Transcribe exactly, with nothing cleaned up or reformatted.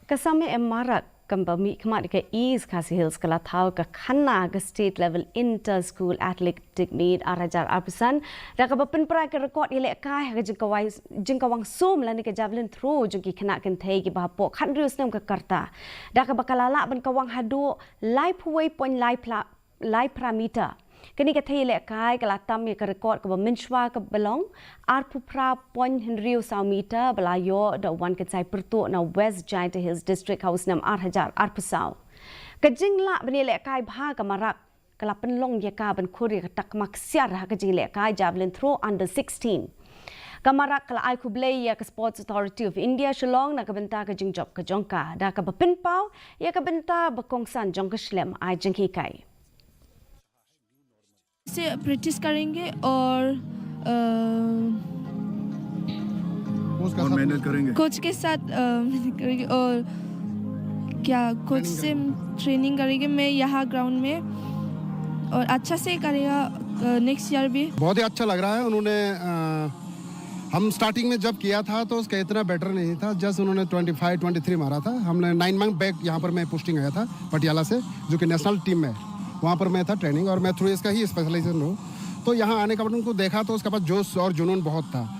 Ka Sameh M Marak kaba mihkhmat ka East Khasi Hills ka la thaw ka khana ka State Level Inter School Athletic Meet ar hajar arphew san da kaba pynpra ka rekod ïalehkai ha ka jingkawang sum lane ka javelin throw jong ki khynnah kynthei kiba hapoh khathynriew snem ka rta da kaba ka la lah ban kawang haduh laiphew wei point lai phra lai phra meter. Kane ka thei ïalehkai ka la tam ïa ka rekod kaba mynshwa kaba long arphew phra point hynriew saw meter ba la ïoh da u Wankynsai Pyrtuh na West Jaintia Hills District ha u snem ar hajar arphew saw. Ka jinglah ban ïalehkai bha ka Marak ka la pynlong ïa ka ban khur ïa ka takma ksiar ha ka jingïalehkai javelin throw under sixteen. Ka Marak ka la ai khublei ïa ka Sports Authority of India Shillong na ka bynta ka jingjop ka jong ka da kaba pynpaw ïa ka bynta ba kongsan jong ka shlem ai jinghikai. से प्रैक्टिस करेंगे और अ, और मेहनत करेंगे। कोच के साथ अ, मेहनत करेंगे और क्या कोच से ट्रेनिंग करेंगे मैं यहाँ ग्राउंड में और अच्छा से करेगा नेक्स्ट ईयर भी। बहुत ही अच्छा लग रहा है। उन्होंने अ, हम स्टार्टिंग में जब किया था तो उसका इतना बेटर नहीं था, जस्ट उन्होंने ट्वेंटी फ़ाइव ट्वेंटी थ्री मारा था। हमने नाइन मंथ बैक यहाँ पर मैं पोस्टिंग आया था पटियाला से, जो कि नेशनल टीम है, वहाँ पर मैं था ट्रेनिंग और मैं थ्रो इसका ही स्पेशलाइजेशन हूँ। तो यहाँ आने के बाद उनको देखा तो उसके पास जोश और जुनून बहुत था।